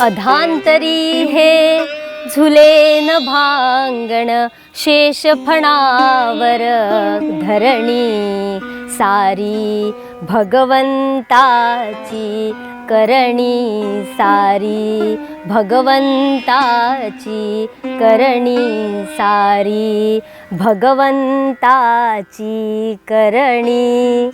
अधांतरी हे झुलेन भांगण शेष फणावर धरणी सारी भगवंताची करणी सारी भगवंताची करणी सारी भगवंताची करणी.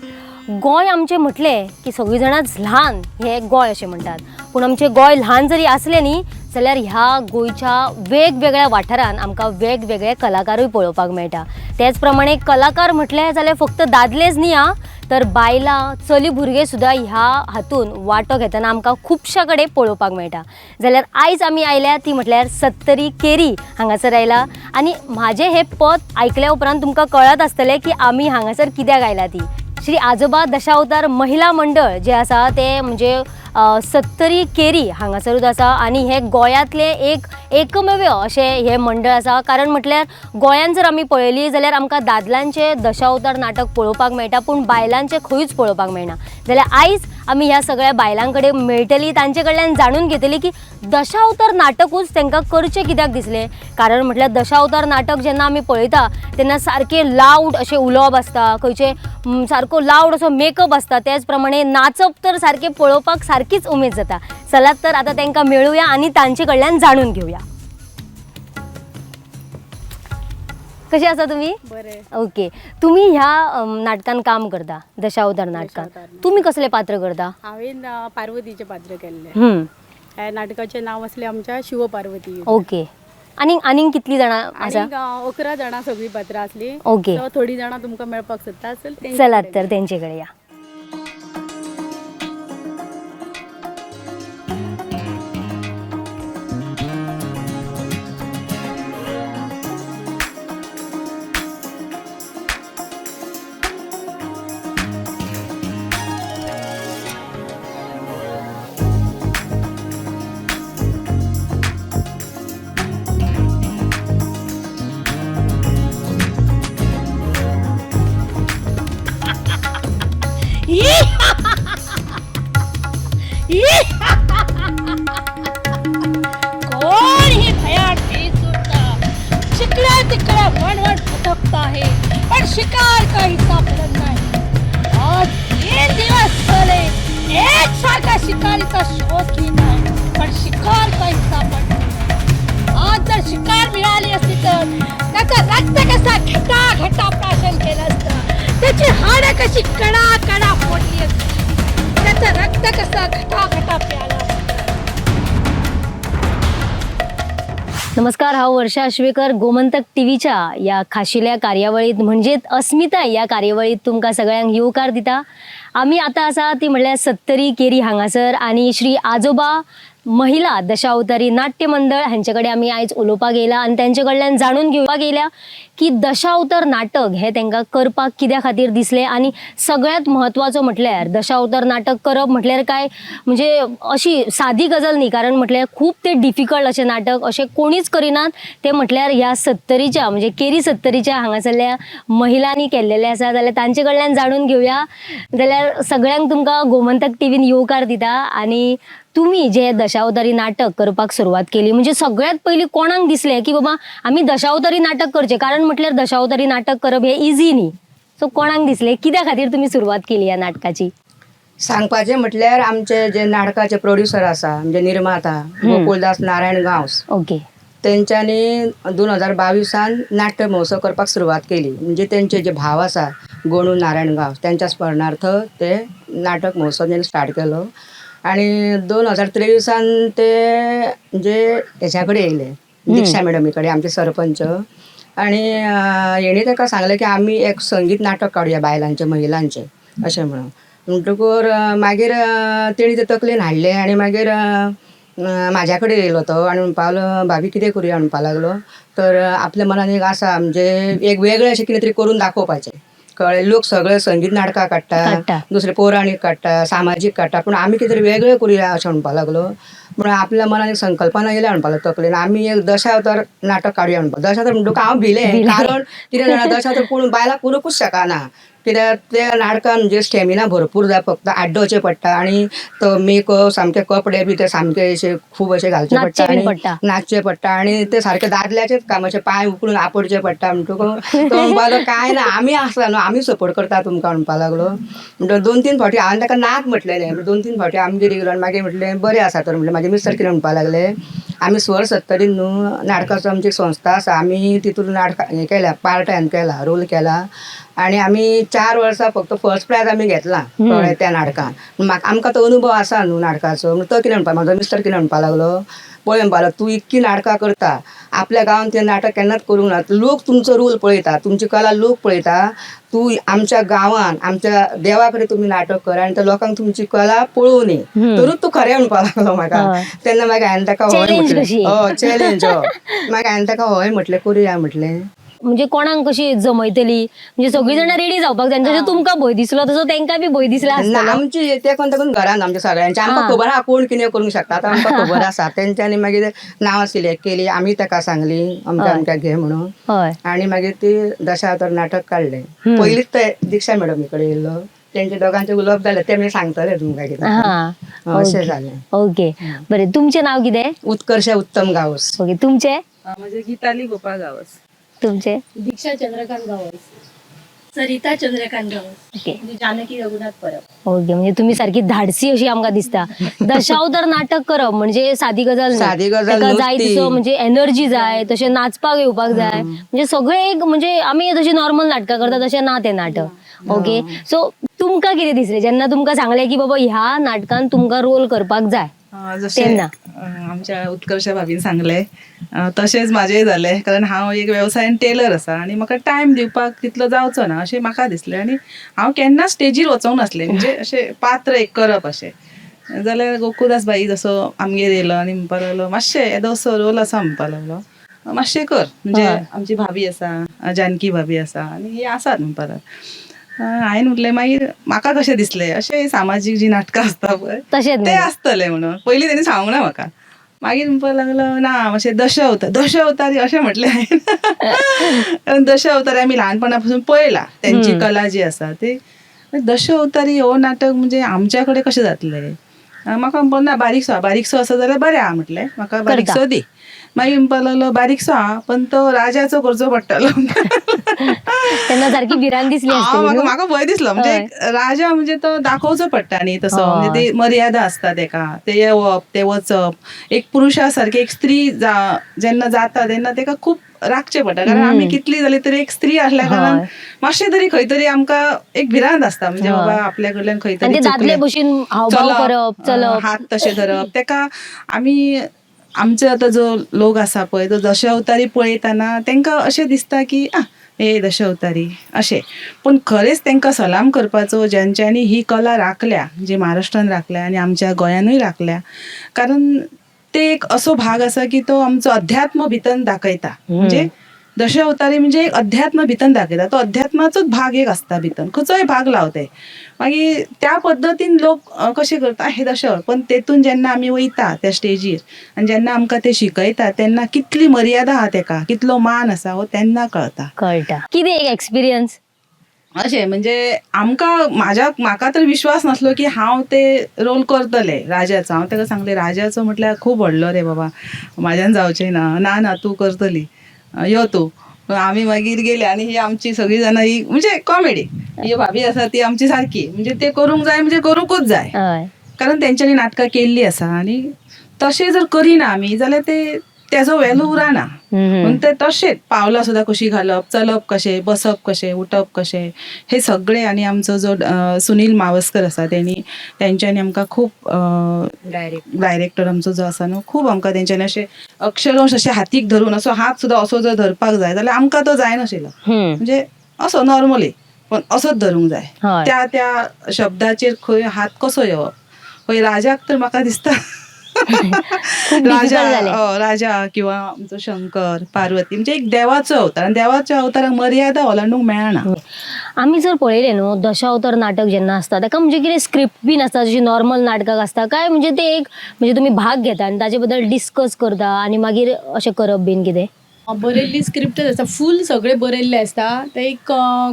गोंय आमचें म्हटलें की सगळीं जाणांच ल्हान हें गोंय अशें म्हणटात, पूण आमचें गोंय ल्हान जरी आसलें न्ही जाल्यार ह्या गोंयच्या वेगवेगळ्या वाठारान आमकां वेगवेगळे कलाकारूय पळोवपाक मेळटा. तेच प्रमाणे कलाकार म्हटलें जाल्यार फक्त दादलेच न्ही आं, तर बायलां चली भुरगे सुद्दां ह्या हातून वांटो घेतना आमकां खुबश्या कडेन पळोवपाक मेळटा. जाल्यार आयज आमी आयल्या ती म्हटल्यार सत्तरी केरी हांगासर आयला आनी म्हाजें हें पद आयकल्या उपरांत तुमकां कळत आसतलें की आमी हांगासर कित्याक आयला ती. श्री आजोबा दशावतार महिला मंडळ जें आसा तें म्हणजे सत्तरी केरी हांगासरूच आसा आनी हें गोंयांतलें एक एकमेव अशें हें मंडळ आसा. कारण म्हटल्यार गोंयांत जर आमी पळयली जाल्यार आमकां दादल्यांचें दशावतार नाटक पळोवपाक मेळटा, पूण बायलांचें खंयूच पळोवपाक मेळना. जाल्यार आयज आमी ह्या सगळ्या बायलां कडेन मेळटली, तांचे कडल्यान जाणून घेतली की दशावतार नाटकूच तांकां करचें कित्याक दिसलें. कारण म्हटल्यार दशावतार नाटक जेन्ना आमी पळयता तेन्ना सारकें लावड अशें उलोवप आसता, खंयचें सारको लावड असो मेकअप आसता, तेच प्रमाणे नाचप तर सारकें पळोवपाक सारकीच उमेद जाता. चलात तर आतां तांकां मेळुया आनी तांचे कडल्यान जाणून घेवया. कशी आसा तुमी? बरें. ओके, तुमी ह्या नाटकान काम करता, दशावतार नाटकान, तुमी कसलें पात्र करता? हांवें पार्वतीचें पात्र केल्लें. ह्या नाटकाचें नांव आसलें आमच्या शिव पार्वती. ओके, आनी आनीक कितलीं जाणां आसा? 11 जाणां सगळीं पात्रां आसलीं. ओके, थोडीं जाणां तुमकां मेळपाक सोदता आसल. चलात तर तेंचे कडेन या. कोण ही भयान सुटतं, जिकडे तिकडे वणवण भटकत आहे, पण शिकार काही सापडत नाही. आज 3 दिवस झाले एक सारखा शिकारीचा शोध घेत आहे, पण शिकार काही सापडत नाही. आज जर शिकार मिळाली असती तर त्याचा रक्त कसा घटा घटा प्राशन केलं असतं, त्याची हाडं कशी कडा कडा फोडली असती, त्याचं रक्त कसं घटा घटा प्यालं असतं. नमस्कार, हांव वर्षा आश्वेकर गोमंतक टीव्हीच्या या खाशिल्या कार्यावळीत म्हणजेच अस्मिताय या कार्यावळीत तुमकां सगळ्यांक येवकार दिता. आमी आतां आसा ती म्हणल्यार सत्तरी केरी हांगासर आनी श्री आजोबा महिला दशावतारी नाट्य मंडळ हांचे कडेन आमी आयज उलोवपाक येयला आनी तेंचे कडल्यान जाणून घेवपाक येयल्या की दशावतार नाटक हें तांकां करपाक कित्या खातीर दिसलें आनी सगळ्यांत म्हत्वाचो म्हटल्यार दशावतार नाटक करप म्हटल्यार काय म्हणजे अशी सादी गजाल न्ही, कारण म्हटल्यार खूब ते डिफिकल्ट अशें नाटक अशें कोणीच करिनात. तें म्हटल्यार ह्या सत्तरीच्या म्हणजे केरी सत्तरीच्या हांगासरल्या महिलांनी केल्लेलें आसा. जाल्यार तांचे कडल्यान जाणून घेवया. जाल्यार सगळ्यांक तुमकां गोमंतक टीव्हीन येवकार दिता. आनी तुमी जे दशावतारी नाटक करपाक सुरवात केली म्हणजे सगळ्यांत पयलीं कोणाक दिसलें की बाबा आमी दशावतारी नाटक करचें, कारण म्हटल्यार दशावतारी नाटक करप हें इजी न्ही, सो कोणाक दिसलें, कित्या खातीर तुमी सुरवात केली ह्या नाटकाची? सांगपाचें म्हटल्यार आमचे जे नाटकाचे प्रोड्युसर आसा म्हणजे निर्माता गोकुळदास नारायण गांवस, ओके, तेंच्यांनी 2022 नाट्य महोत्सव करपाक सुरवात केली. म्हणजे तेंचे जे भाव आसा गणू नारायण गांवस तेंच्या स्मरणार्थ ते नाटक महोत्सव तेणी स्टार्ट केलो आनी 2023 ते म्हणजे हेच्या कडेन येयले, दीक्षा मॅडमी कडेन, आमचे सरपंच, आनी हेणी ताका सांगलें की आमी एक संगीत नाटक काडुया बायलांचें महिलांचें अशें म्हणून. म्हणटकूर मागीर तेणी ते तकलेन हाडलें आनी मागीर म्हाज्या कडेन येयलो तो आनी म्हणपाक लागलो, भाभी कितें करुया म्हणपाक लागलो. तर आपल्या मनान एक आसा म्हणजे एक वेगळें अशें कितें तरी करून दाखोवपाचें, कळ्ळें. लोक सगळे संगीत नाटकां काडटा, दुसरे पौराणीक काडटा, सामाजीक काडटा, पूण आमी कितें तरी वेगळें करुया अशें म्हणपाक लागलो. म्हणून आपल्या मनान एक संकल्पना येयल्या म्हणपाक लागलो तकलेन, आमी एक दशावतार नाटक काडुया म्हणपाक. दशावतार म्हणटकूच हांव भिलें, कारण कितें जाणा दशावतार कोण बायलां करूंकूच शकना, कित्याक त्या नाटकान म्हणजे स्टॅमिना भरपूर जाय, फक्त आड्डोवचें पडटा आनी तो मेकअप सामके कपडे बी ते सामके अशे खूब अशे घालचे नाचचें पडटा बीन आनी पडटा. नाचचें पडटा आनी ते सारके दादल्याचेच काम, अशे पांय उखलून आपडचे पडटा. म्हणटकूच तो म्हणपा लागलो कांय ना, आमी आसा न्हू, आमी सपोर्ट करता तुमकां म्हणपा लागलो. म्हणटकच 2-3 फावटी हांवें ताका नाक म्हटलेलें, 2-3 फावटी आमगेर येयलो आनी मागीर म्हटलें बरें आसा तर. म्हटलें म्हाजे मिस्टर कितें म्हणपा लागले, आमी स्वर सत्तरीन न्हू नाटकाचो आमची संस्था आसा, आमी तितून नाटकां हें केल्या, पार्ट हांवें केला, रोल केला आनी आमी 4 वर्सां फक्त फर्स्ट प्रायज आमी घेतला कळ्ळें त्या नाटकान. म्हाका आमकां तो अनुभव आसा न्हू नाटकाचो. म्हणून तो कितें म्हणपा, म्हाजो मिस्टर कितें म्हणपा लागलो, पळय म्हणपा लागलो तूं इतकी नाटकां करता, आपल्या गांवांत तें नाटक केन्नाच करूंक ना, लोक तुमचो रोल पळयता, तुमची कला लोक पळयता, तूं आमच्या गांवान आमच्या देवा कडेन तुमी नाटक कर आनी त्या लोकांक तुमची कला पळोवनी, तरूच तूं खरें म्हणपा लागलो म्हाका. तेन्ना मागीर हांवें ताका हय Challenge म्हटलें. कशी. हय चॅलेंज. हय मागीर हांवें ताका हय म्हटलें, करुया म्हटलें. म्हणजे कोणाक कशी जमयतली, म्हणजे सगळीं जाणां रेडी जावपाक जाय. जशें तुमकां भंय दिसलो तसो तेंकां बी भंय दिसला ना आसतलो. आमची ते कोण तेकून घरान आमच्या सगळ्यांचे आमकां खबर आहा कोण कितें करूंक शकता, आतां आमकां खबर आसा. तेंच्यांनी मागीर नांवां सिलेक्ट केली, आमी ताका सांगली अमक्या अमक्या घे म्हणून, हय. आनी मागीर ती दशावतार नाटक काडलें. पयलींच ते दीक्षा मॅडमी कडेन येयल्लो, तेंचे दोगांचें उलोवप जालें, ते मागीर सांगतले तुमकां कितें अशें जालें. ओके बरें, तुमचें नांव कितें? उत्कर्ष उत्तम गांवस. ओके, तुमचें? म्हजें गीताली गोपाळ गांवस. तुमचें? दीक्षा चंद्रकांत गांवस. सरिता चंद्रकांत गांवस. ओके. जानकी रघुनाथ परब. ओके, म्हणजे तुम्ही सारखी धाडसी अशी आमकां दिसता. दशावतार नाटक करप म्हणजे सादी गजाल न्ही. सादी गजाल ताका न्हूच जाय ती. तसो म्हणजे एनर्जी जाय, तशें नाचपाक येवपाक जाय, म्हणजे सगळें एक म्हणजे आमी जशी नॉर्मल नाटकां करता तशें ना तें नाटक. ओके, सो तुमकां कितें दिसलें जेन्ना तुमकां सांगलें की बाबा ह्या नाटकान तुमकां रोल करपाक जाय? जशें तेन्ना. आमच्या उत्कर्ष भाभीन सांगलें तशेंच म्हाजेंय जालें, कारण हांव एक वेवसायान टेलर आसा आनी म्हाका टायम दिवपाक तितलो जावचो ना अशें म्हाका दिसलें. आनी हांव केन्ना स्टेजीर वचोंक नासलें, म्हणजे अशें पात्र एक करप अशें जाल्यार गोकुळदास भाई जसो आमगेर येयलो आनी म्हणपाक लागलो मातशें येदोसो रोल आसा म्हणपाक लागलो, मातशें कर, म्हणजे आमची भाभी आसा, जानकी भाभी आसा आनी ही आसात म्हणपाक लागलो. हांवें म्हटलें मागीर म्हाका कशें दिसलें अशें सामाजीक जी नाटकां आसता पळय तशेंच ते आसतलें म्हणून पयलीं तेणी सांगूंक ना म्हाका. मागीर म्हणपाक लागलो ना मातशें दशावतार, दशावतारी अशें म्हटलें हांवें, कारण दशावतारी आमी ल्हानपणा पासून पळयला तेंची कला जी आसा ती. दशावतारी हो नाटक म्हणजे आमच्या कडेन कशें जातलें? म्हाका म्हणपाक ना बारीकसो बारीकसो आसा जाल्यार बरें आहा म्हटलें, म्हाका बारीकसो दी. मागीर म्हणपाक लागलो बारीकसो आहा पण तो राजाचो करचो पडटलो. तेन्ना सारकी भिरांत दिसली आसतली न्हू? म्हाका भंय दिसलो, म्हणजे राजा म्हणजे तो दाखोवचो पडटा न्ही तसो, म्हणजे ती मर्यादा आसता तेका, ते येवप ते वचप, एक पुरुशा सारकी एक स्त्री जेन्ना जाता तेन्ना तेका खूब राखचें पडटा, कारण आमी कितली जाली तरी एक स्त्री आसल्या कारणान मातशें तरी खंय तरी आमकां एक भिरांत आसता, म्हणजे बाबा आपल्या कडल्यान खंय आनी तरी ते दादले भशेन हावभाव करप, चलप, हात तशे धरप तेका. आमी आमचे आतां जो लोक आसा पळय तो दशावतारी पळयतना तेंकां अशें दिसता की आ हे दशावतारी अशें, पूण खरेंच तेंकां सलाम करपाचो ज्यांच्यांनी ही कला राखल्या, जी महाराष्ट्रान राखल्या आनी आमच्या गोंयानूय राखल्या, कारण ते एक असो भाग आसा की तो आमचो अध्यात्म भितर दाखयता. म्हणजे दशावतारी म्हणजे एक अध्यात्म भितर दाखयता, तो अध्यात्माचोच भाग एक आसता भितर, खंयचोय भाग लावते मागीर त्या पद्दतीन लोक कशें करता हे दशावतार. पण तेतून जेन्ना आमी वयता त्या स्टेजीर आनी जेन्ना आमकां ते शिकयता तेन्ना कितली मर्यादा आहा तेका, कितलो मान आसा हो तेन्ना कळता, कळटा. कितें एक एक्सपिरियन्स अशें म्हणजे आमकां म्हाका तर विश्वास नासलो की हांव ते रोल करतलें राजाचो. हांव ताका सांगलें राजाचो म्हटल्यार खूब व्हडलो रे बाबा, म्हाज्यान जावचें ना, ना ना तूं करतली, यो तूं. आमी मागीर गेले आनी ही आमची सगळीं जाणां ही म्हणजे कॉमेडी, ही भाभी आसा ती आमची सारकी, म्हणजे ते करूंक जाय म्हणजे करूंकूच जाय, कारण तेंच्यांनी नाटकां केल्लीं आसा आनी तशें जर करिना आमी जाल्यार ते तेजो वेल्यू उरना. म्हणून ते तशेंच पावलां सुद्दां कशीं घालप, चलप कशें, बसप कशें, उठप कशें, हे सगळें. आनी आमचो जो सुनील मावस्कर आसा तेंच्यांनी आमकां खूब डायरेक्टर आमचो जो आसा न्हू, खूब आमकां तेंच्यांनी अशें अक्षरंश अशें हातीक धरून असो हात सुद्दां असो जर धरपाक जाय जाल्यार आमकां तो जायनाशिल्लो, म्हणजे असो नॉर्मली पण असोच धरूंक जाय, त्या त्या शब्दाचेर खंय हात कसो येवप. खंय राजाक तर म्हाका दिसता राजा राजा किंवा आमचो शंकर पार्वती म्हणजे एक देवाचो अवतार, आनी देवाच्या अवताराक मर्यादा ओलांडूंक मेळना. आमी जर पळयलें न्हू दशावतार नाटक जेन्ना आसता ताका म्हणजे कितें स्क्रिप्ट बीन आसता जशी नॉर्मल नाटकाक आसता काय, म्हणजे ते एक म्हणजे तुमी भाग घेता आनी ताजे बद्दल डिस्कस करता आनी मागीर अशें करप बीन कितें? बरयल्ली स्क्रिप्टच आसता, फूल सगळें बरयल्लें आसता. ते एक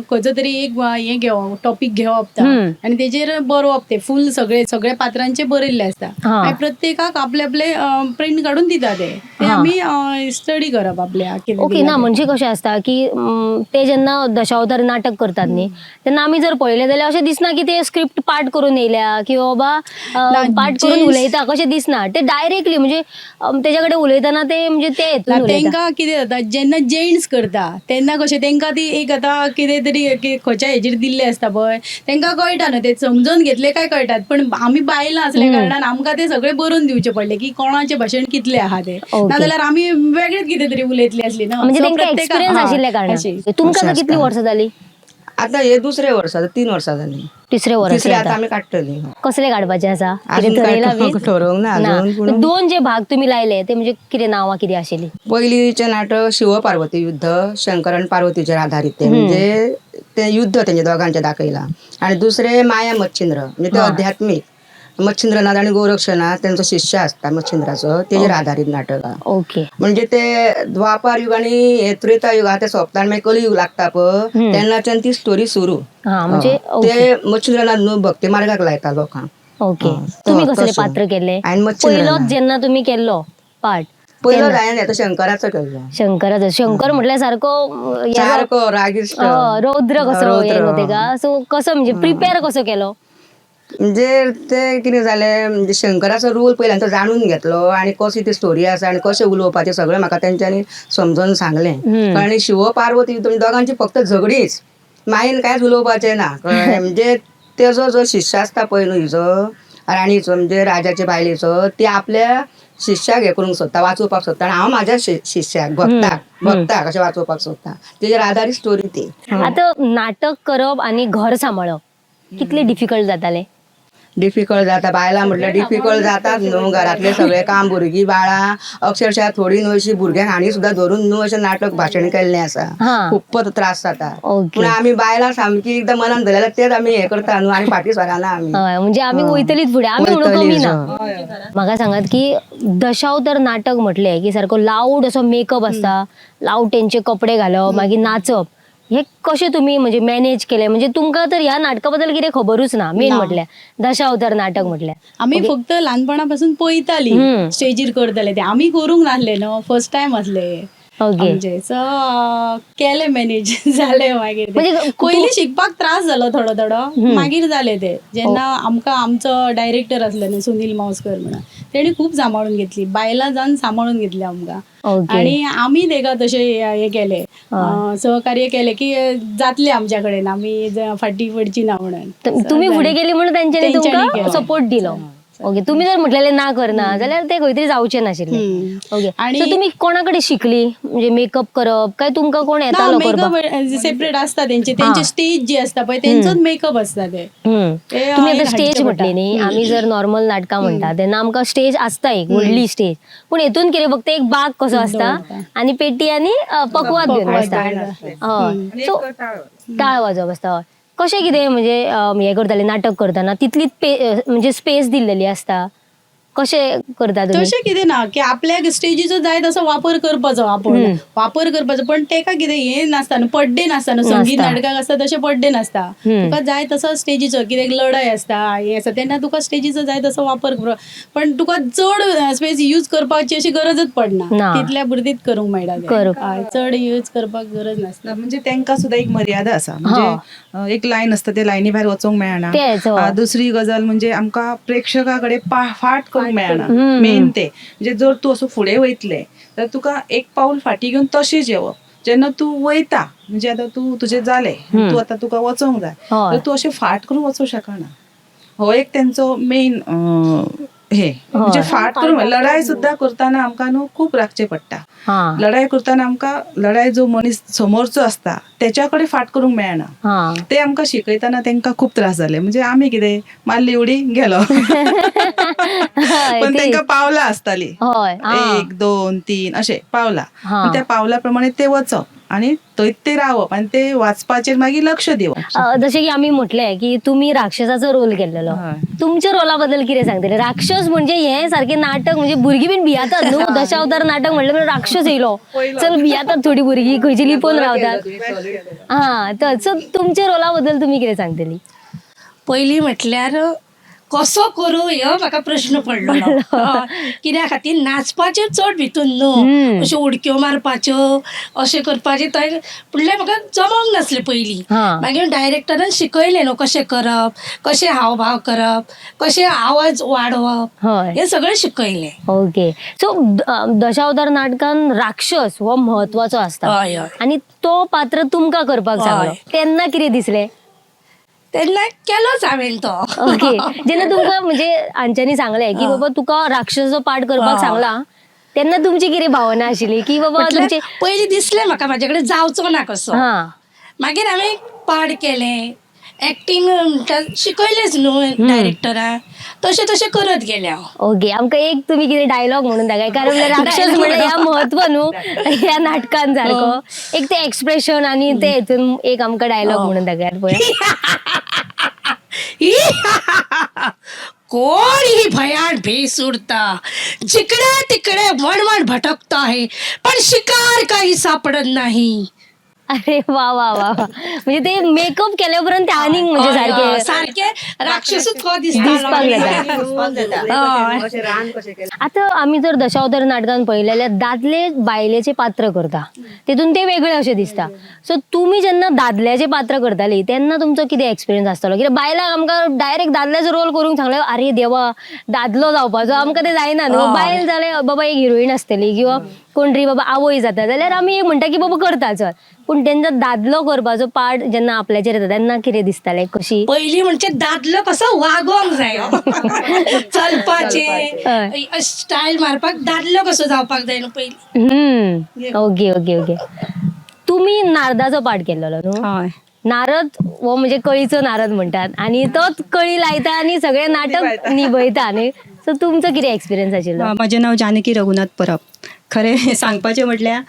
खंयचो तरी एक हें घेवप, टॉपीक घेवप आनी तेजेर बरोवप, ते फूल सगळे सगळ्या पात्रांचे बरयल्ले आसता. मागीर प्रत्येकाक आपले आपले प्रिंट काडून दिता, ते ते आमी स्टडी करप आपल्या कितें ओके. दिलां ना तें. म्हणजे कशें आसता की ते जेन्ना दशावतार नाटक करतात न्ही, तेन्ना आमी जर पळयलें जाल्यार अशें दिसना की ते स्क्रिप्ट पाठ करून येयल्या किंवा बाबा ना, पाठ करून उलयता कशें दिसना. ते डायरेक्टली म्हणजे तेच्या कडेन उलयतना ते म्हणजे ते ना, हेतून उलयता. तेंकां कितें जाता, जेन्ना जेंट्स करता तेन्ना कशें तेंकां ती एक आतां कितें तरी खंयच्या हेजेर दिल्लें आसता पळय, तेंकां कळटा न्हू, ते समजून घेतले काय कळटात. पण आमी बायलां आसल्या कारणान आमकां ते सगळें बरोवन दिवचें पडलें की कोणाचें भाशण कितलें आहा तें, नाजाल्यार आमी वेगळेच कितें तरी उलयतली आसली न्हू. म्हणजे सो तेंकां प्रत्येकाक एक्सपिरियन्स आशिल्ल्या कारणान. अशी. तुमकां अशें आतां कितलीं आसता. वर्सां जालीं? आतां हे दुसरे वर्स, आतां 3 वर्सां जालीं. तिसरे वर्स. तिसरे आतां आमी काडटली. कसले काडपाचे आसा? अजून कितें काय ठरयलां बी? ठरोवंक ना अजून, पूण दोन जे भाग तुमी लायले ते म्हणजे कितें नांवां कितें आशिल्ली? पयलींचें नाटक शिव पार्वती युद्ध, शंकर आनी पार्वतीचेर आधारीत तें, म्हणजे तें युद्ध तेंचे दोगांचें दाखयलां. आनी दुसरें माया मच्छिंद्र, म्हणजे तें अध्यात्मीक, मच्छिंद्रनाथ आनी गोरक्षनाथ तेंचो शिष्य आसता मच्छिंद्राचो, तेजेर आधारीत नाटक आहा. म्हणजे ते द्वापार युग आनी हे त्रेता युग आहा ते सोंपता आनी मागीर कलियुग लागता पळय, तेन्नाच्यान ती स्टोरी सुरू. म्हणजे ते मच्छिंद्रनाथ न्हू भक्ती मार्गाक लायता लोकांक. तुमी कसले तशें. पात्र केल्ले? हांवें मच्छिंद्रनाथ. पयलोच जेन्ना तुमी केल्लो पार्ट? पयलो हांवें तो शंकराचो केल्लो. शंकराचो. शंकर म्हटल्यार सारको सारको रागिश्ट, रौद्र कसो रौद्र. हे न्हू तेका. सो कसो म्हणजे प्रिपेर कसो केलो? म्हणजे ते कितें जालें, म्हणजे शंकराचो रोल पयल्यान तो जाणून घेतलो आनी कशी ती स्टोरी आसा आनी कशें उलोवपाचें सगळें म्हाका तेंच्यांनी समजून सांगलें. आनी शिव पार्वती तुमी दोगांची फक्त झगडीच, मायेन कांयच उलोवपाचें ना, कळ्ळें? म्हणजे तेजो जो शिष्य आसता पळय न्हू हिजो राणीचो, म्हणजे राजाचे बायलेचो, ती आपल्या शिष्याक हें करूंक सोदता, वाचोवपाक सोदता. आनी हांव म्हाज्या शिष्याक, भक्ताक अशें वाचोवपाक सोदता, तेजेर आदारीत स्टोरी ती. आतां नाटक करप आनी घर सांबाळप कितलें डिफिकल्ट जातालें? डिफिकल्ट जाता, बायलां म्हटल्यार डिफिकल्ट जातात न्हू. घरांतलें सगळें काम, भुरगीं बाळां, अक्षरशः थोडी न्हू अशी भुरग्यांक हांणी सुद्दां धरून न्हू अशें नाटक भाशण केल्लें आसा. खूपच त्रास जाता. पूण आमी बायलां सामकी एकदां मनान धरलें जाल्यार तेच आमी हें करता न्हू, आनी फाटीं सरना आमी. हय, म्हणजे आमी वयतलीच फुडें, आमी म्हणून कमी ना. म्हाका सांगात की दशावतार नाटक म्हटलें की सारको लावड असो मेकअप आसता, लावड तेंचे कपडे घालप, मागीर नाचप, हे कशें तुमी म्हणजे मॅनेज केलें? म्हणजे तुमकां तर ह्या नाटका बद्दल कितें खबरूच ना, मेन म्हटल्यार दशावतार नाटक म्हटल्यार. आमी फक्त ल्हानपणापासून पळयताली स्टेजीर करताले ते, आमी करूंक नासले न्हू, फर्स्ट टायम आसले आमचे. सो केलें मॅनेज, जालें मागीर. म्हणजे पयलीं शिकपाक त्रास जालो थोडो थोडो, मागीर जालें तें. जेन्ना आमकां आमचो डायरेक्टर आसलो न्हू सुनील मावस्कर म्हणून, तेणी खूब सांबाळून घेतली, बायलां जावन सांबाळून घेतली आमकां. आनी आमी तेका तशें हें केलें, सहकार्य केलें की जातलें आमच्या कडेन, आमी फाटीं पडची ना म्हणून. तुमी फुडें गेली म्हणून तेंच्यांनी तुमकां सपोर्ट दिलो. ओके, तुमी जर म्हटलेलें ना करना जाल्यार ते खंय तरी जावचें नाशिल्लें. ओके, सो तुमी कोणा कडेन शिकली म्हणजे मेकअप करप काय तुमकां कोण येतालो करपाक? मेकअप सेपरेट आसता तेंचे, तेंचे स्टेज जी आसता पळय तेंचोच मेकअप आसता ते. तुमी आतां स्टेज म्हटली न्ही, आमी जर नॉर्मल नाटकां म्हणटा तेन्ना आमकां स्टेज आसता एक व्हडली स्टेज, पूण हेतून कितें फक्त एक बाग कसो आसता आनी पेटी आनी पकवाद घेवन आसता. हय, सो टाळ वाजोवप आसता. हय, कशें कितें म्हणजे हें करताले नाटक करतना तितलीच म्हणजे स्पेस दिल्लेली आसता, कशें करता तुमी? तशें कितें ना की आपल्याक स्टेजीचो जाय तसो वापर करपाचो, आपूण वापर करपाचो, पण तेका कितें हें नासता न्हू, पड्डे नासता न्हू. संगीत नाटकाक आसता तशें पड्डे नासता, तुका जाय तसो स्टेजीचो कितें लढाय आसता हें आसता तेन्ना तुका स्टेजीचो जाय तसो वापर करप, पण तुका चड स्पेस यूज करपाची अशी गरजच पडना, तितल्या पुरतीच करूंक मेळटा, चड यूज करपाक गरज नासता. म्हणजे तेंकां सुद्दां एक मर्यादा आसा, म्हणजे एक लायन आसता, ते लायनी भायर वचोंक मेळना. दुसरी गजाल म्हणजे आमकां प्रेक्षका कडेन फाट करूंक मेळना, मेन ते म्हणजे जर तूं असो फुडें वयतले तर तुका एक पावल फाटीं घेवन तशेंच येवप. जेन्ना तूं वयता म्हणजे आतां तूं तुजें जालें, तूं आतां तुका वचोंक जाय, तर तूं अशें फाट करून वचोंक शकना. हो एक तेंचो मेन हे म्हणजे फाट करून लढाय सुद्दां करतना आमकां न्हू खूब राखचें पडटा. लढाय करतना आमकां लढाय जो मनीस समोरचो आसता तेच्या कडेन फाट करूंक मेळना, ते आमकां शिकयतना तेंकां खूब त्रास जाले. म्हणजे आमी कितें मारली उडी गेलो, पण तेंकां पावलां आसताली 1 2 3 अशें पावलां, त्या पावला प्रमाणे ते वचप. आनी थंयच ते रावप आनी ते वाचपाचेर मागीर लक्ष दिवप. जशें की आमी म्हटलें की तुमी राक्षसाचो रोल केल्लेलो, तुमच्या रोला बद्दल कितें सांगतले? राक्षस म्हणजे हे सारकें नाटक म्हणजे भुरगीं बीन भियातात न्हू. दशावतार नाटक म्हणलें म्हणजे राक्षस येयलो, चल भियातात थोडी भुरगीं खंयची लिपोवन रावतात. हा, तर सो तुमच्या रोला बद्दल तुमी कितें सांगतली? पयलीं म्हटल्यार कसो करूं हो म्हाका प्रश्न पडलो. कित्या खातीर नाचपाचें चड भितून न्हू, अश्यो उडक्यो मारपाच्यो अशें करपाचें थंय म्हणल्यार म्हाका जमोंक नासलें पयलीं. मागीर डायरेक्टरान शिकयलें न्हू कशें करप, कशें हावभाव करप, कशें आवाज वाडोवप, हें सगळें शिकयलें. ओके, सो दशावतार नाटकान राक्षस हो म्हत्वाचो आसता आनी तो पात्र तुमकां करपाक सांगलो तेन्ना कितें दिसलें? तेन्ना केलोच हांवें तो. ओके, जेन्ना तुमकां म्हणजे हांच्यांनी सांगलें की बाबा तुका राक्षसाचो पार्ट करपाक सांगला, तेन्ना तुमची कितें भावना आशिल्ली की बाबा तुमचे? पयलीं दिसलें म्हाका म्हाजे कडेन जावचो ना कसो. मागीर हांवें पार्ट केलें, एक्टींग म्हणटा शिकयलेंच न्हू डायरेक्टरान, तशें तशें करत गेलें हांव. ओके, आमकां एक तुमी कितें डायलॉग म्हणून दाखय, कारण राक्षस म्हणल्यार ह्या म्हत्व न्हू ह्या नाटकान सारको एक ते एक्सप्रेशन आनी ते हेतून एक आमकां डायलॉग म्हणून दाखयात पळय. कोण ही भयान भेस उडता, जिकडे तिकडे वणवण भटकता आहे, पण शिकार काही सापडत नाही. अरे वा वा वा, म्हणजे ते मेकअप केल्या उपरांत ते आनीक म्हणजे सारके सारके राक्षसूच को दिसपाक दिसता. आता आमी जर दशावतार नाटकान पळयलें जाल्यार दादले बायलेचे पात्र करता तितून ते वेगळे अशें दिसता. सो तुमी जेन्ना दादल्याचे पात्र करताली तेन्ना तुमचो कितें एक्सपिरियन्स आसतलो? कित्याक बायलांक आमकां डायरेक्ट दादल्याचो रोल करूंक सांगले, अरे देवा दादलो जावपाचो आमकां ते जायना न्हू. बायल जाल्यार बाबा एक हिरोईन आसतली किंवा कोण तरी बाबा आवय जाता जाल्यार आमी एक म्हणटा की बाबा करता चल, पूण तेंचा दादलो करपाचो पार्ट जेन्ना आपल्याचेर येता तेन्ना कितें दिसतालें? कशी पयलीं म्हणजे दादलो कसो वागोंक जाय, चलपाचें स्टायल मारपाक दादलो कसो जावपाक जाय न्हू पयलीं. ओके ओके ओके, तुमी नारदाचो पार्ट केल्लो न्हू? नारद हो म्हणजे कळीचो नारद म्हणटात आनी तोच कळी लायता आनी सगळें नाटक निभयता न्ही. सो तुमचो कितें एक्सपिरियन्स आशिल्लो? म्हजें नांव जानकी रघुनाथ परब. खरें सांगपाचें म्हटल्यार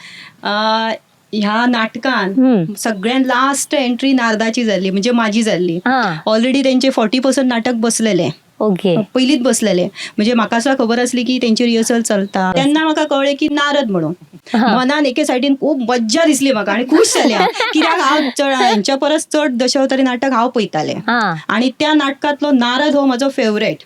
ह्या नाटकान सगळ्यात लास्ट एंट्री नारदाची जाल्ली, म्हणजे माझी जाल्ली. ऑलरेडी तेंचे 40% नाटक बसलेले, ओके, पयलींच बसलेले. म्हणजे म्हाका सुद्दां खबर आसली की तेंची रिहर्सल चलता तेन्ना म्हाका कळ्ळें की नारद म्हणून. मनान एके सायडीन खूब मज्जा दिसली म्हाका आनी खूश जालें कित्याक हांव चड हेंच्या परस चड दशावतारी नाटक हांव पळयतालें आनी त्या नाटकांतलो नारद हो म्हजो फेवरेट.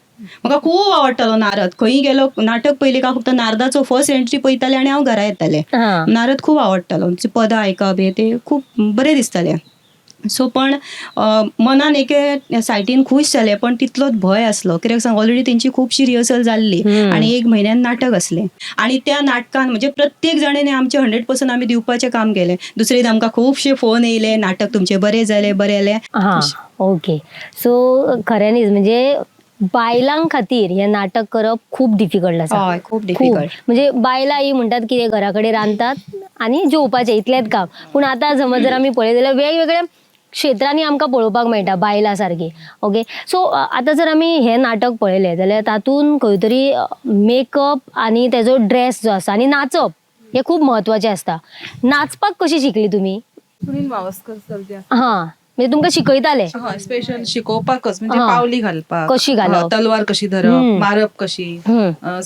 म्हाका खूब आवडटालो नारद. खंय गेलो नाटक पयलीं काय फक्त नारदाचो फर्स्ट एंट्री पळयतालें आनी हांव घरा येतालें. नारद खूब आवडटालो, पदां आयकप हे ते खूब बरें दिसतालें. सो पण मनान एके सायटीन खूश जालें, पण तितलोच भंय आसलो कित्याक सांग ऑलरेडी तेंची खुबशी रिहर्सल जाल्ली आनी एक म्हयन्यान नाटक आसलें आनी त्या नाटकान म्हणजे प्रत्येक जाणें आमचें 100% आमी दिवपाचें काम केलें. दुसरे दीस आमकां खुबशे फोन येयले, नाटक तुमचें बरें जालें, बरें जालें. हां, ओके. सो खऱ्यांनीच म्हणजे बायलां खातीर हें नाटक करप खूब डिफिकल्ट आसा. हय, खूब डिफिकल्ट. म्हणजे बायलां ही म्हणटात कितें घरा कडेन रांदतात आनी जेवपाचें इतलेंच काम. पूण आतां समज जर आमी पळयत जाल्यार वेगवेगळ्या क्षेत्रांनी आमकां पळोवपाक मेळटा बायलां सारकी. ओके, सो आतां जर आमी हें नाटक पळयलें जाल्यार तातूंत खंय तरी मेकअप आनी तेजो ड्रेस जो आसा आनी नाचप हें खूब म्हत्वाचें आसता. नाचपाक कशी शिकली तुमी? सुनील मावस्कर सर जे आसा. हां, म्हणजे तुमकां शिकयताले? हय, स्पेशल शिकोवपाकच, म्हणजे हां. पावली घालपाक, कशी घालप, तलवार कशी धरप, मारप कशी,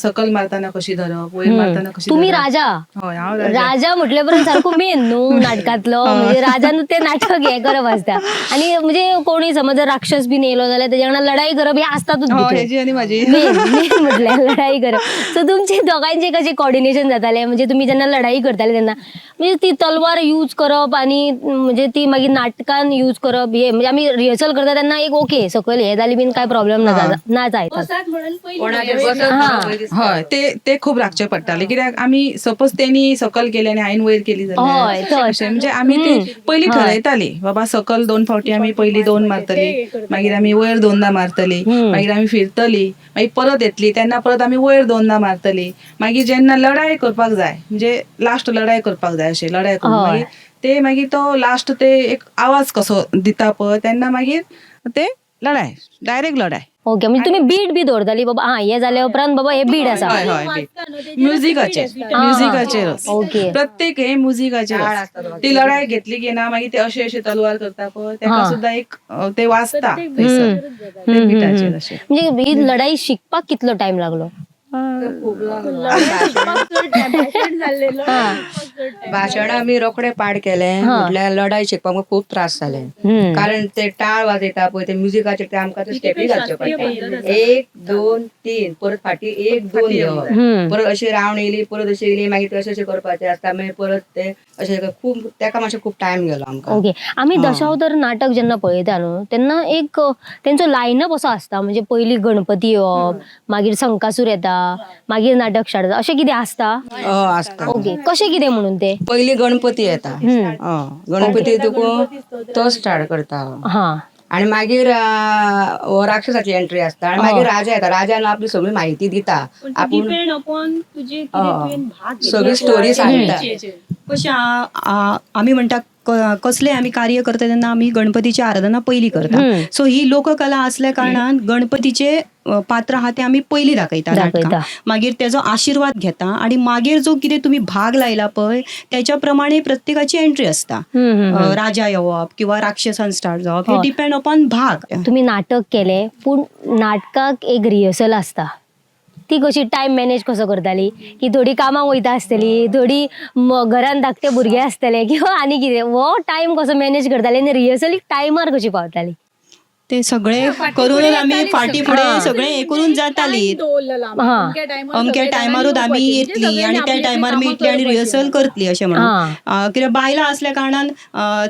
सकल मारताना कशी धरप, वयर मारताना कशी. तुमी राजा? हय, हांव राजा. राजा म्हटले पर्यंत सारको मेन न्हू नाटकांतलो, म्हणजे राजान ते नाटक हें करप आसता. आनी म्हणजे कोणी समज जर राक्षस बीन येयलो जाल्यार तेज्या वांगडा लढाई करप हें आसतातूच. हेजी आनी म्हाजी मेन मेन म्हटल्यार लढाई करप. सो तुमचे दोगांयचे कशें कॉर्डिनेशन जातालें? म्हणजे तुमी जेन्ना लढाई करताले तेन्ना म्हणजे ती तलवार यूज करप आनी म्हणजे ती मागीर नाटकान यूज करप, हे म्हणजे आमी रिहर्सल करता तेन्ना एक ओके सकयल हे जाली बीन काय प्रॉब्लेम ना जायता. हय, ते खूब राखचे पडटाले कित्याक आमी सपोज तेणी सकल केले आनी हांवें वयर केली जाल्यार अशें, म्हणजे आमी ते पयलीं ठरयताली बाबा सकल 2 फावटी आमी पयलीं 2 मारतली, मागीर आमी वयर 2दा मारतली, मागीर आमी फिरतली, मागीर परत येतली तेन्ना परत आमी वयर 2दा मारतली, मागीर जेन्ना लढाई करपाक जाय म्हणजे लास्ट लढाई करपाक जाय अशें लढाई करून मागीर ते मागीर तो लास्ट ते एक आवाज कसो दिता पळय तेन्ना मागीर ते लढाय, डायरेक्ट लढाय. ओके, म्हणजे तुम्ही बीट बी दवरताली बाबा, हा हे जाल्या उपरांत बाबा हे बीट आसा. हय हय, म्युजिकाचेर, म्युजिकाचेर. ओके. प्रत्येक हे म्युजिकाचेर. टाळ आसता तो. ती लढाई घेतली की ना, मागीर ते अशे अशे तलवार करता पळय, तेका हा. सुद्दां एक ते वाजता थंयसर, ते बिटाचेर अशे. म्हणजे ही लढाई शिकपाक कितलो टायम लागलो? खूब लागलो. भाशण आमी रोखडे पाड केले, म्हटल्यार लढाई शिकपाक म्हाका खूब त्रास जाले, कारण ते टाळ वाजयता पळय, ते म्युजिकाचेर ते आमकां ते स्टेपी घालच्यो पडटा. 1 2 3, परत फाटी 1 2 घेवप, परत अशी रावंड येयली, परत अशी येयली, मागीर ते अशें अशें करपाचें आसता, मागीर परत ते अशें खूब तेका मातशें खूब टायम गेलो आमकां. ओके, आमी दशावतार नाटक जेन्ना पळयता न्हू, तेन्ना एक तेंचो लायनअप असो आसता, म्हणजे पयली गणपती येवप, मागीर संकासूर येता, मागीर नाटक स्टार्ट जाता, अशें कितें आसता? हय आसता. ओके, कशें कितें म्हणून ते? पयली गणपती येता, हय, गणपती तुका तो स्टार्ट करता. आनी मागीर हो राक्षसाची एंट्री आसता, आनी मागीर राजा येता. राजान आपली सगळी म्हायती दिता, आपूण डिपेंड अपॉन तुजे हय. सगळी स्टोरी सांगता. कशें आमी म्हणटा कसलें आमी कार्य करता तेन्ना आमी गणपतीची आराधना पयली करता. सो ही लोककला आसल्या कारणान गणपतीचे पात्र आहा ते आमी पयली दाखयता दाखयता. मागीर तेजो आशिर्वाद घेता आनी मागीर जो कितें तुमी भाग लायला पळय त्याच्या प्रमाणे प्रत्येकाची एंट्री आसता. राजा येवप किंवा राक्षसान स्टार्ट जावप, हे डिपेंड अपॉन भाग. तुम्ही नाटक केले, पूण नाटकाक एक रिहर्सल आसता, ती कशी टायम मॅनेज कसो करताली? की थोडी कामाक वयता आसतली, थोडी घरान धाकटे भुरगे आसतले किंवा आनी कितें, हो टायम कसो मॅनेज करताली आनी रिहर्सलीक टायमार कशी पावताली? ते सगळे करून आमी फाटी फुडें सगळे हे करून जाताली. अमक्या टायमारूच आमी येतली आनी त्या टायमार मेळटली आनी रिहर्सल करतली अशें म्हणून. कित्याक बायलां आसल्या कारणान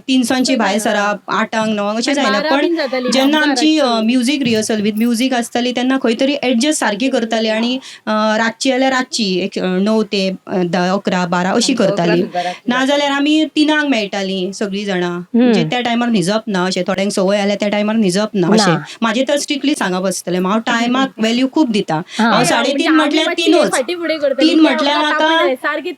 तिनसांची भायर सरप, 8, 9 अशें जायना, पण जेन्ना आमची म्युजीक रिहर्सल वीथ म्युजीक आसताली तेन्ना खंय तरी एडजस्ट सारकी करताली आनी रातची जाल्यार रातची एक 9 ते 10, 11, 12 अशी करताली. नाजाल्यार आमी 3 मेळटाली सगळीं जाणां, म्हणजे त्या टायमार न्हिजप ना अशें, थोड्यांक संवय जाल्यार त्या टायमार न्हिजप ना अशें. म्हाजें तर स्ट्रिक्टली सांगप आसतलें, हांव टायमाक व्हॅल्यू खूब दिता. हांव 3:30 म्हटल्यार 3च, 3 म्हटल्यार म्हाका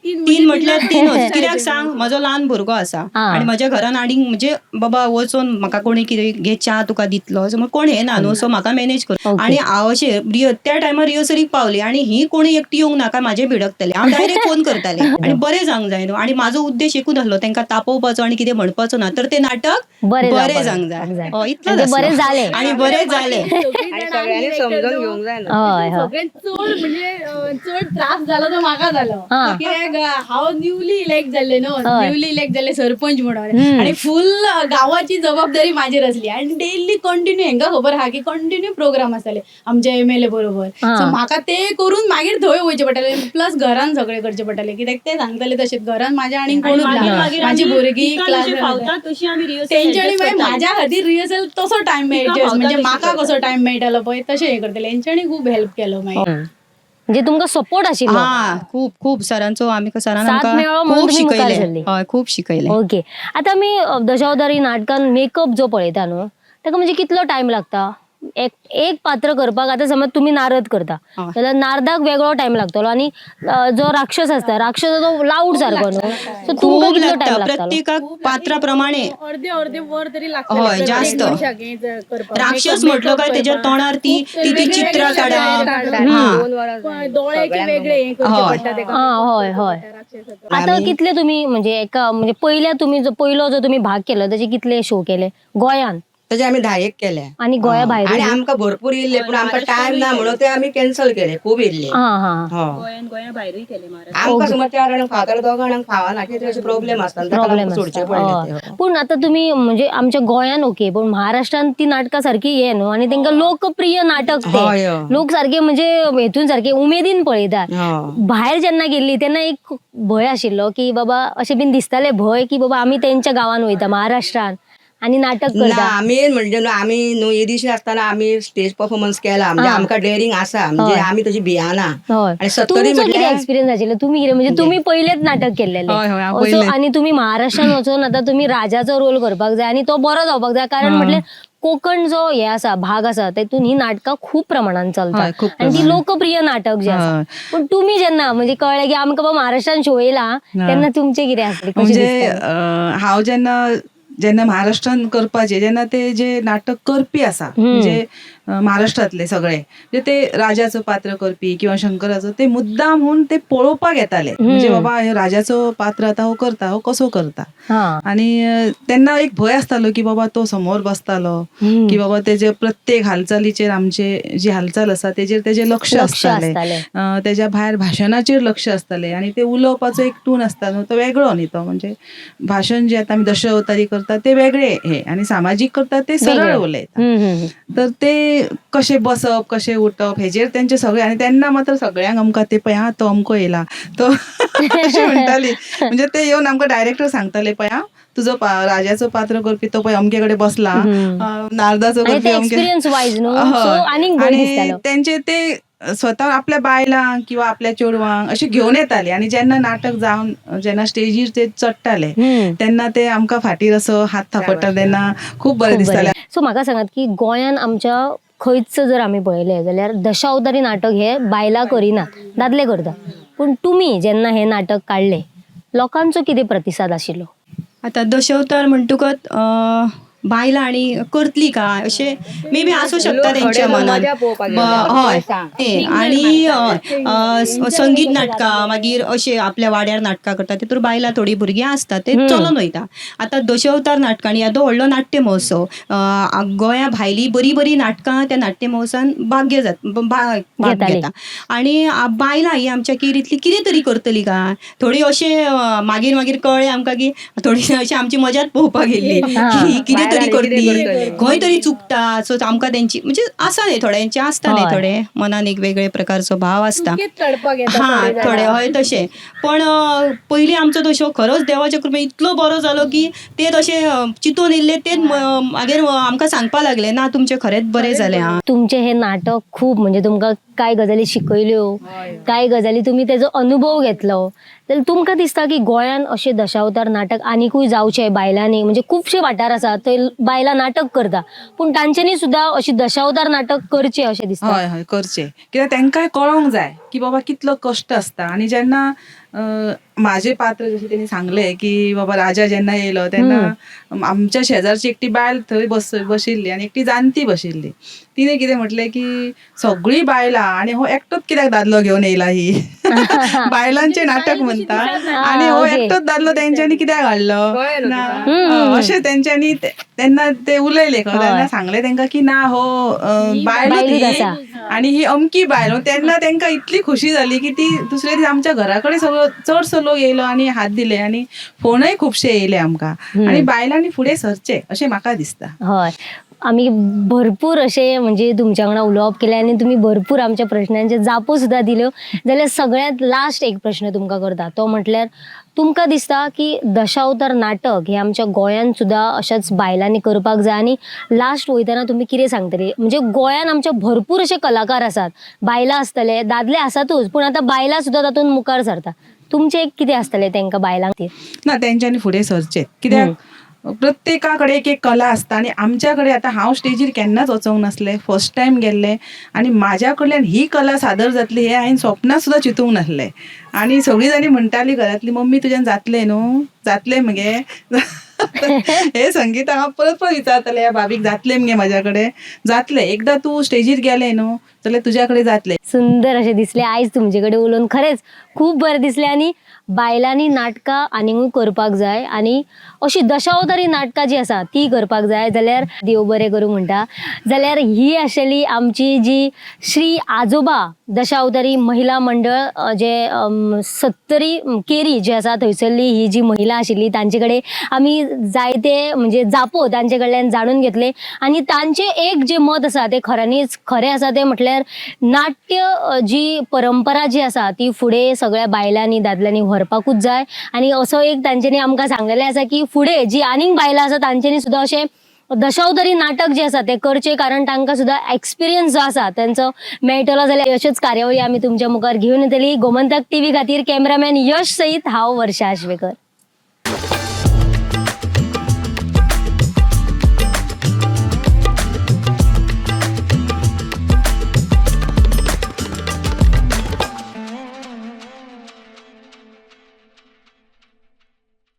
3 म्हटल्यार 3च. कित्याक सांग, म्हजो ल्हान भुरगो आसा आनी म्हज्या घरान आनीक म्हणजे बाबा वचोन म्हाका कोणी कितें घे च्या तुका दितलो असो कोण हे ना न्हू, सो म्हाका मॅनेज कर. आनी हांव अशें त्या टायमार रिहर्सलीक पावली आनी ही कोणी एकटी येवंक नाका म्हाजें भिडकतले, हांव डायरेक्ट फोन करतालें आनी बरें जावंक जाय न्हू. आनी म्हाजो उद्देश एकूच आसलो, तांकां तापोवपाचो आनी कितें म्हणपाचो ना, तर तें नाटक बरें बरें जावंक जाय, इतलें बरें जालें आनी बरें जालें. सगळ्यांनी समजून घेवंक जाय न्हू. हय हय. सगळ्यात चड म्हणजे चड त्रास जालो तो म्हाका जालो, कित्याक हांव न्यूली इलेक्ट जाल्ले न्हू, न्यूली इलेक्ट जाल्ले सरपंच म्हणून, आनी फूल गांवाची जबाबदारी म्हाजेर आसली आनी डेली कंटिन्यू हेंका खबर आहा की कंटिन्यू प्रोग्राम आसताले आमच्या एम एल ए बरोबर. सो म्हाका ते करून मागीर थंय वयचें पडटालें, प्लस घरान सगळें करचें पडटालें, कित्याक ते सांगताले तशें घरान म्हाज्या आनीक कोणूच ना, म्हाजी भुरगीं क्लास तेंच्यानी मागीर म्हाज्या खातीर रिहर्सल तसो टायम मेळचे, म्हणजे म्हाका कसो टायम मेळटालो पळय तशें हें करतले, हेंच्यांनी खूब हेल्प केलो मागीर. म्हणजे तुमकां सपोर्ट आशिल्लो. हा, खूब खूब सरांचो आमी सरान साथ मेळ्ळो आमकां म्हणून खूब तुमी मुखार शिकयलें. सरली. हय, खूब शिकयलें. ओके, आतां आमी दशावतारी नाटकान मेकअप जो पळयता न्हू, ताका म्हणजे कितलो टायम लागता एक एक पात्र करपाक? आतां समज तुमी नारद करता जाल्यार नारदाक वेगळो टायम लागतलो आनी जो राक्षस आसता, राक्षस लावड सारको न्हू, सो तुमकां खूब कितलो लागता टायम लागतालो? प्रत्येकाक पात्राप्रमाणे. अर्दे अर्दे वर तरी लागता. हय, जास्त. राक्षस म्हटलो काय तेच्या तोंडार ती ती ती चित्रां काडप, हा दोळ्याचे वेगळे हे करचे पडटा तेका. हा, हय हय. आतां कितले तुमी म्हणजे एका म्हणजे पयल्या तुमी जो पयलो जो तुमी भाग केलो तेचे कितले शो केले गोंयान? तेजे आमी 10 केले आनी गोंया भायर? आनी आमकां भरपूर येयल्ले, पूण आमकां टायम ना म्हणून ते आमी कॅन्सल केले, खूब येयल्ले. हा हा. आमकां समज 4 जाणांक फावता, 2 जाणांक फावना, कितें अशें प्रॉब्लेम आसता, ताका लागून सोडचे पडले ते. पूण आतां तुमी म्हणजे आमच्या गोंयान ओके, पूण महाराष्ट्रान ती नाटकां सारकी हे न्हू, आनी तेंकां लोकप्रिय नाटक ते लोक सारके म्हणजे हेतून सारके उमेदीन पळयतात. भायर जेन्ना गेल्ली तेन्ना एक भंय आशिल्लो की बाबा अशें बीन दिसतालें भंय की बाबा आमी तेंच्या गांवान वयता महाराष्ट्रान आनी नाटक ना, करता? आमी म्हणजे न्हू आमी न्हू येदीशी आसतना आमी स्टेज परफॉर्मन्स केला, म्हणजे आमकां डेअरिंग आसा, म्हणजे आमी तशी भियाना. आनी 70 तुमचो कितें म्हटल्यार एक्सपिरियन्स आशिल्लो? तुमी कितें म्हणजे तुमी पयलेच नाटक केल्लेलें आनी तुमी महाराष्ट्रान वचून आतां तुमी राजाचो रोल करपाक जाय आनी तो बरो जावपाक जाय, कारण म्हटल्यार कोकण जो हे आसा भाग आसा तेतून ही नाटकां खूब प्रमाणान चलता आनी ती लोकप्रिय नाटक जे आसा. पूण तुमी जेन्ना म्हणजे कळ्ळें की आमकां बाबा महाराष्ट्रान शो येयला तेन्ना तुमचें कितें आसलें? म्हणजे हांव जेन्ना जेन्ना महाराष्ट्रान करपाचे जेन्ना ते जे नाटक करपी आसा, म्हणजे महाराष्ट्रांतले सगळे, म्हणजे ते राजाचो पात्र करपी किंवा शंकराचो ते मुद्दाम हून ते पळोवपाक येताले, म्हणजे बाबा हे राजाचो पात्र आतां हो करता, हो कसो करता. आनी तेन्ना एक भंय आसतालो की बाबा तो समोर बसतालो की बाबा तेजे प्रत्येक हालचालीचेर आमचे जी हालचाल आसा तेजेर तेजें लक्ष आसतालें, तेज्या भायर भाशणाचेर लक्ष आसतालें. आनी ते उलोवपाचो एक टून आसता न्हू तो वेगळो न्ही, तो म्हणजे भाशण जे आतां आमी दशावतारी करता ते वेगळे हे आनी सामाजीक करता ते सरळ उलयता. तर ते कशें बसप कशें उठप हेजेर तेंचे सगळे. आनी तेन्ना मात्र सगळ्यांक आमकां ते पळय आं तो अमको येयला तो अशें म्हणटाली, म्हणजे ते येवन आमकां डायरेक्टर सांगताले पळय आं तुजो राजाचो पात्र करपी तो पळय अमके कडेन बसला, नारदाचो करपी एक्सपिरियन्स वायज न्हू, आनी तेंचे ते स्वता आपल्या बायलांक किंवा आपल्या चेडवांक अशें घेवन येताले. आनी जेन्ना नाटक जावन जेन्ना स्टेजीर ते चडटाले तेन्ना ते आमकां फाटीर असो हात थापडटा तेन्ना खूब बरें दिसतालें. सो म्हाका सांगात की गोंयान आमच्या खंयच जर आमी पळयलें जाल्यार दशावतारी नाटक हे बायलां करिनात, दादले करता, पूण तुमी जेन्ना हें नाटक काडलें लोकांचो कितें प्रतिसाद आशिल्लो? आतां दशावतार म्हणटकच बायलां आनी करतली काय अशें मे बी आसूं शकता तेंच्या मनान. हय, आनी संगीत नाटकां मागीर अशें आपल्या वाड्यार नाटकां करता तितून बायलां थोडीं भुरगीं आसता ते चलोन वयता. आतां दशावतार नाटकांनी येदो व्हडलो नाट्य महोत्सव, गोंया भायली बरीं बरीं नाटकां त्या नाट्य महोत्सवान भाग घेता. आनी बायलां ही आमच्या केरींतली कितें तरी करतली काय थोडी अशें मागीर मागीर कळ्ळें आमकां की थोडी अशें आमची मजाच पळोवपाक गेल्ली की कितें तरी करतली, खंय तरी चुकता. सो आमकां तेंची म्हणजे आसा न्ही थोड्यांचे आसता न्ही थोडे मनान एक वेगळे प्रकारचो भाव आसता, हा थोडे हय तशें. पण पयलीं आमचो तो शो खरोच देवाच्या कृपेन इतलो बरो जालो की ते तशें चिंतून येयल्ले तेच मागीर आमकां सांगपा लागले ना तुमचें खरेंच बरें जालें. हा, तुमचें हें नाटक खूब म्हणजे तुमकां कांय गजाली शिकयल्यो, कांय गजाली तुमी तेजो अनुभव घेतलो, जाल्यार तुमकां दिसता की गोंयान अशें दशावतार नाटक आनिकूय जावचें बायलांनी? म्हणजे खुबशे वाठार आसा थंय बायलां नाटक करता पूण तांच्यांनी सुद्दां अशें दशावतार नाटक करचें अशें दिसता. हय हय करचें, कित्याक तांकांय कळोंक जाय की बाबा कितलो कश्ट आसता. आनी जेन्ना म्हाजें पात्र जशें तेणी सांगलें की बाबा राजा जेन्ना येयलो तेन्ना आमच्या शेजारची एकटी बायल थंय बशिल्ली आनी एकटी जाणटी बशिल्ली, तिणें कितें म्हटलें की सगळीं बायलां आनी हो एकटोच कित्याक दादलो घेवन येयला ही बायलांचें नाटक म्हणटा आनी हो एकटोच दादलो तेंच्यांनी कित्याक हाडलो ना अशें तेंच्यांनी तेन्ना ते उलयले, तेन्ना सांगलें तेंकां की ना हो बायलूच आनी ही अमकी बायल. तेन्ना तेंकां इतली खुशी जाली की ती दुसरे दीस आमच्या घरा कडेन सगळो चडसो लोक येयलो आनी हात दिले आनी फोनय खुबशे येयले आमकां. आनी बायलांनी फुडें सरचें अशें म्हाका दिसता. हय, आमी भरपूर अशें म्हणजे तुमच्या वांगडा उलोवप केलें आनी तुमी भरपूर आमच्या प्रश्नांचे जापो सुद्दां दिल्यो. जाल्यार सगळ्यांत लास्ट एक प्रश्न तुमकां करता तो म्हटल्यार तुमकां दिसता की दशावतार नाटक हें आमच्या गोंयांत सुद्दां अशेंच बायलांनी करपाक जाय? आनी लास्ट वयतना तुमी कितें सांगतली? म्हणजे गोंयांत आमच्या भरपूर अशे कलाकार आसात, बायलां आसतले, दादले आसातूच, पूण आतां बायलां सुद्दां तातूंत मुखार सरता, तुमचें कितें आसतलें तांकां बायलांक खातीर? ना, तेंच्यांनी फुडें सरचें, कित्याक प्रत्येका कडेन एक एक कला आसता. आनी आमच्या कडेन आतां हांव स्टेजीर केन्नाच वचोंक नासलें, फर्स्ट टायम गेल्लें आनी म्हाज्या कडल्यान ही कला सादर जातली हें हांवें स्वप्नां सुद्दां चिंतूंक नासलें. आनी सगळीं जाणीं म्हणटाली घरांतली, मम्मी तुज्यान जातलें न्हू, जातलें मगे. हे संगीत हांव परत परत विचारतालें ह्या भाभीक, जातलें मगे म्हाज्या कडेन, जातलें, एकदां तूं स्टेजीर गेलें न्हू जाल्यार तुज्या कडेन जातलें. सुंदर अशें दिसलें आयज तुमचे कडेन उलोवन, खरेंच खूब बरें दिसलें. आनी बायलांनी नाटकां आनीकूय करपाक जाय आनी अशी दशावतारी नाटकां जी आसा ती करपाक जाय. जाल्यार देव बरें करूं म्हणटा. जाल्यार ही आशिल्ली आमची जी श्री आजोबा दशावतारी महिला मंडळ जे सत्तरी केरी जी आसा थंयसरली ही जी महिला आशिल्ली तांचे कडेन आमी जायते म्हणजे जापो तांचे कडल्यान जाणून घेतले आनी तांचें एक जें मत आसा तें खऱ्यांनीच खरें आसा, तें म्हटल्यार नाट्य जी परंपरा जी आसा ती फुडें सगळ्या बायलांनी दादल्यांनी व्हरपाकूच जाय. आनी असो एक तांच्यांनी आमकां सांगलेलें आसा की फुडें जी आनीक बायलां आसा तांच्यांनी सुद्दां अशें दशावतारी नाटक जें आसा तें करचें, कारण तांकां सुद्दां एक्सपिरियन्स जो आसा तेंचो मेळटलो. जाल्यार अश्योच कार्यावळी आमी तुमच्या मुखार घेवन येतली. गोमंतक टीव्ही खातीर कॅमेरामॅन यश सयत हांव वर्षा आश्वेकर.